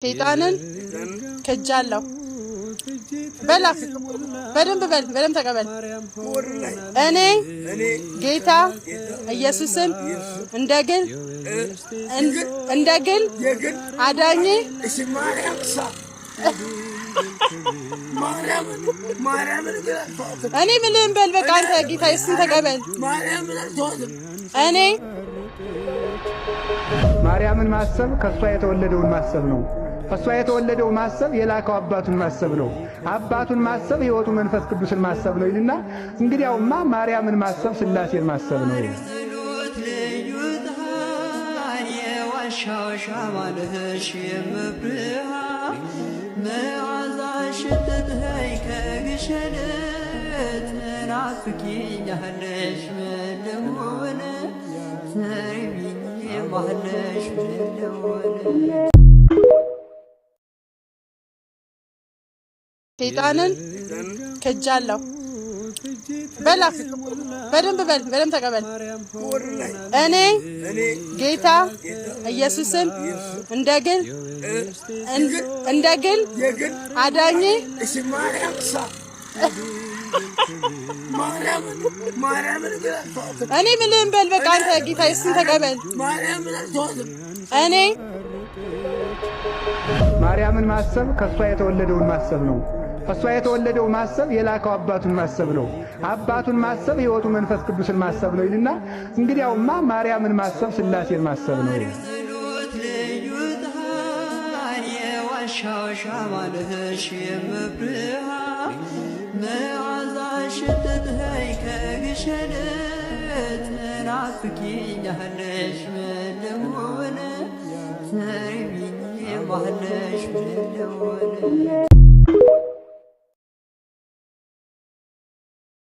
ሰይጣንን ክጃለሁ። በላ በደንብ በል፣ በደንብ ተቀበል። እኔ ጌታ ኢየሱስን እንደ ግል አዳኜ። እኔ ምልህን በል፣ በቃ አንተ ጌታ ኢየሱስን ተቀበል። እኔ ማርያምን ማሰብ ከእሷ የተወለደውን ማሰብ ነው። ከእሷ የተወለደው ማሰብ የላከው አባቱን ማሰብ ነው። አባቱን ማሰብ ሕይወቱ መንፈስ ቅዱስን ማሰብ ነው ይልና እንግዲያውማ ማርያምን ማሰብ ሥላሴን ማሰብ ነው። ሰይጣንን ክጃለሁ። በላ በደንብ በል፣ በደንብ ተቀበል። እኔ ጌታ ኢየሱስን እንደ ግል አዳኜ። እኔ ምልህን በል፣ በቃ አንተ ጌታ ኢየሱስን ተቀበል። እኔ ማርያምን ማሰብ ከእሷ የተወለደውን ማሰብ ነው። ከእሷ የተወለደው ማሰብ የላከው አባቱን ማሰብ ነው። አባቱን ማሰብ ሕይወቱ መንፈስ ቅዱስን ማሰብ ነው ይልና እንግዲያውማ ማርያምን ማሰብ ሥላሴን ማሰብ ነው።